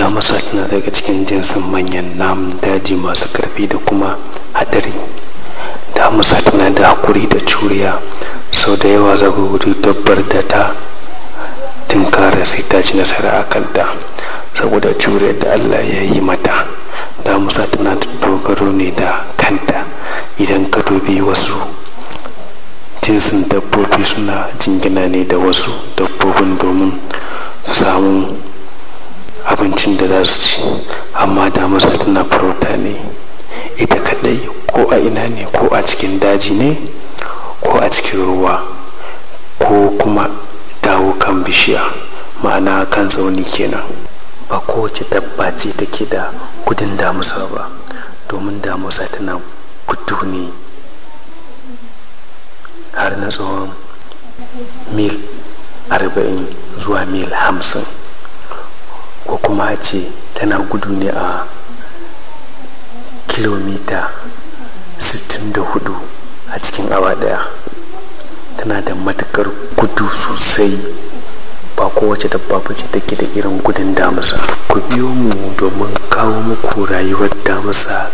Damusa tana daga cikin jinsin manyan namun daji masu karfi da kuma hadari. Damusa tana da hakuri da juriya. Sau da yawa za ku gudu dabbar da ta tunkara sai ta ci nasara a kanta saboda juriyar da Allah ya yi mata. Damusa tana da dogaro ne da kanta. Idan ka dubi wasu jinsin dabbobi suna jingina ne da wasu dabbobin domin su samu abincin da za su ci, amma damusa tana farauta ne ita kadai, ko a ina ne, ko a cikin daji ne, ko a cikin ruwa, ko kuma dawo kan bishiya, ma'ana kan tsauni kenan. Ba kowace dabba ce take da gudun damusa ba, domin damusa tana gudu ne har na tsawon mil 40 zuwa mil 50, ko kuma a ce tana gudu ne a kilomita 64 a cikin awa daya. Tana da matukar gudu sosai. Ba kowace dabba ba ce take da irin gudun damusa. Ku biyo mu domin kawo muku rayuwar damusa